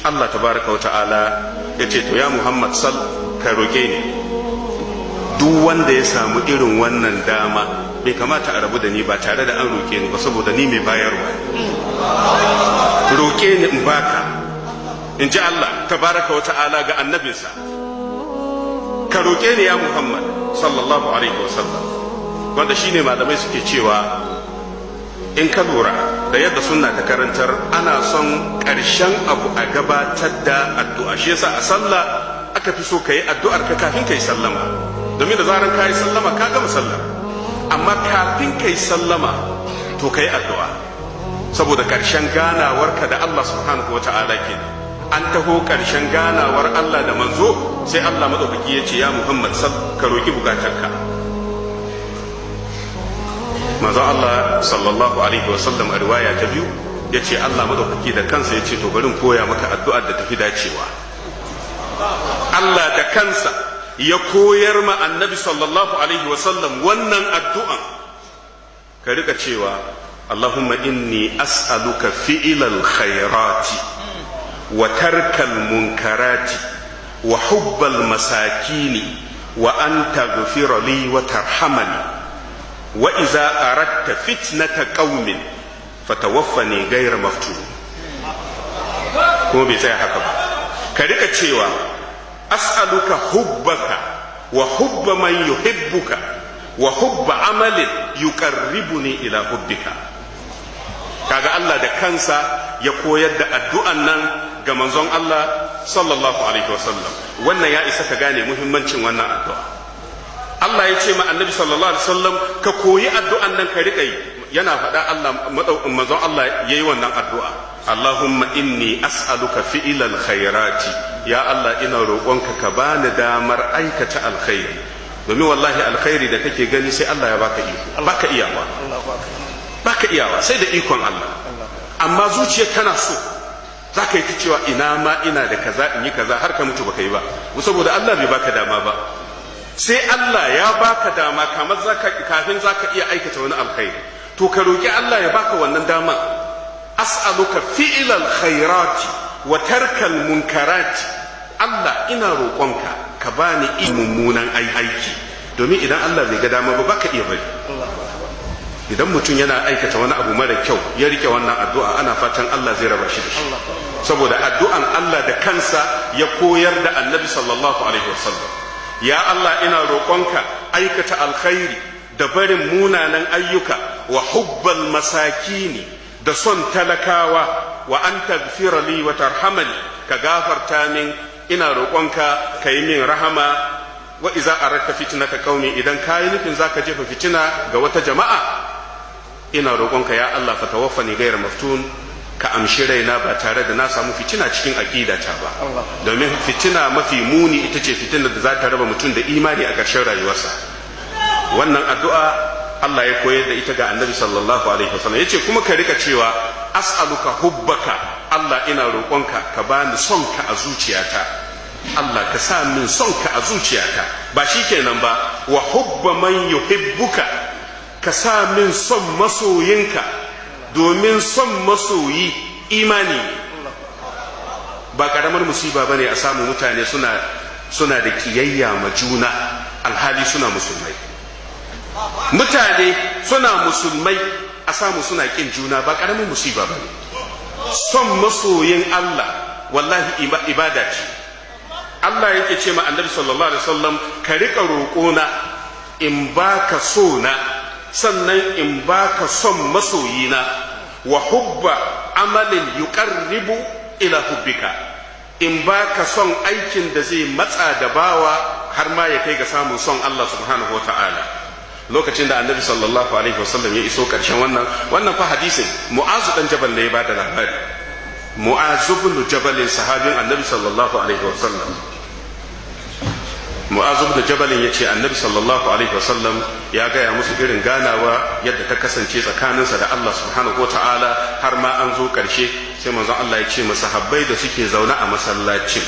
Allah tabaraka wa ta'ala ya ce to ya Muhammad sal, ka roƙe ni. Duk wanda ya samu irin wannan dama bai kamata a rabu da ni ba tare da an roƙe ni ba, saboda ni mai bayarwa. Roƙe ni in baka, in ji Allah tabaraka wa ta'ala ga annabinsa. Ka roƙe ni ya Muhammad sallallahu alaihi wasallam. Wanda shine malamai suke cewa in ka lura da yadda sunna ta karantar, ana son ƙarshen abu a gabatar da addu'a. Shi yasa a sallah aka fi so ka yi addu'ar ka kafin ka yi sallama, domin da zaran ka yi sallama ka gama sallar. Amma kafin ka yi sallama to ka yi addu'a, saboda ƙarshen ganawarka da Allah subhanahu wata'ala kenan. An taho ƙarshen ganawar Allah da manzo, sai Allah maɗaukaki ya ce ya Muhammad sal, ka roki bukatarka. Manzon Allah sallallahu alaihi wasallam a riwaya ta biyu ya ce Allah maɗaukaki da kansa ya ce to bari in koya maka addu'ar da tafi dacewa. Allah da kansa ya koyar ma annabi sallallahu alaihi wasallam wannan addu'an: ka rika cewa Allahumma inni as'aluka fi'ilal khairati wa tarkal munkarati wa hubbal masakini wa an taghfira li wa tarhamani wa iza aradta fitnata qaumin fatawaffani ghayra maftun. Kuma bai tsaya haka ba, ka rika cewa as'aluka hubbaka wa hubba man yuhibbuka wa hubba amalin yuqarribuni ila hubbika. Kaga Allah da kansa ya koyar da addu'an nan ga manzon Allah sallallahu alaihi wasallam. Wannan ya isa ka gane muhimmancin wannan addu'a. Allah ya ce ma annabi sallallahu alaihi wasallam ka koyi addu'an nan ka riƙa yi. Yana faɗa Allah, manzon Allah yayi wannan addu'a: Allahumma inni as'aluka fi'ilal khairati. Ya Allah, ina roƙonka ka bani damar aikata alkhairi, domin wallahi alkhairi da kake gani sai Allah ya baka iko. Baka iyawa, baka iyawa, sai da ikon Allah. Amma zuciyar tana so, za ka yi ta cewa ina ma ina da kaza in yi kaza, har ka mutu baka yi ba, saboda Allah bai baka dama ba. Sai Allah ya baka dama kamar zaka kafin zaka iya aikata wani alkhairi. To ka roki Allah ya baka wannan dama. As'aluka fi'lal khairati wa tarkal munkarati. Allah, ina roƙonka ka bani mummunan aiki, domin idan Allah bai ga dama ba, baka iya bari. Idan mutum yana aikata wani abu mara kyau ya rike wannan addu'a, ana fatan Allah zai raba shi da shi, saboda addu'an Allah da kansa ya koyar da annabi sallallahu alaihi wasallam. Ya Allah, ina roƙonka aikata alkhairi da barin munanan ayyuka, wa hubbal masakini, da son talakawa, wa an taghfira li wa tarhamani, ka gafarta min, ina roƙonka ka yi min rahama. Wa iza aradta fitnata qaumi, idan kayi nufin zaka jefa fitina ga wata jama'a, ina roƙonka ya Allah, fa tawaffani ghayra maftun, ka amshi raina ba tare da na samu fitina cikin aƙidata ba, domin fitina mafi muni ita ce fitina da za ta raba mutum da imani a ƙarshen rayuwarsa. Wannan addu'a Allah ya koyar da ita ga annabi sallallahu alaihi wasallam. Yace kuma ka rika cewa as'aluka hubbaka. Allah, ina roƙonka ka bani son ka a zuciyata. Allah, ka sa min son ka a zuciyata. Ba shikenan ba, wa hubba man yuhibbuka, ka sa min son masoyinka, domin son masoyi imani. Ba karamar musiba bane a samu mutane suna da kiyayya ma juna alhali suna musulmai. Mutane suna musulmai a samu suna kin juna, ba karamin musiba bane. Son masoyin Allah wallahi ibada ce. Allah yake ce ma annabi sallallahu alaihi wasallam ka rika roƙona in baka so na, sannan in baka son masoyina, wa hubba amalin yuqarribu ila hubbika, in baka son aikin da zai matsa da bawa har ma ya kai ga samun son Allah subhanahu wata'ala. Lokacin da annabi sallallahu alaihi wasallam ya iso karshen wannan fa hadisin, Mu'azu dan Jabal ne ya bada labari. Mu'azu ibn Jabal, sahabin annabi sallallahu alaihi wasallam. Mu'azu ibn Jabal ya ce annabi sallallahu alaihi wasallam ya gaya musu irin ganawa yadda ta kasance tsakaninsa da Allah subhanahu wata'ala, har ma an zo karshe sai manzon Allah ya ce masahabbai da suke zaune a masallacin,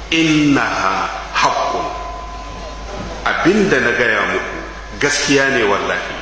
innaha haqqun, abinda na gaya muku gaskiya ne wallahi.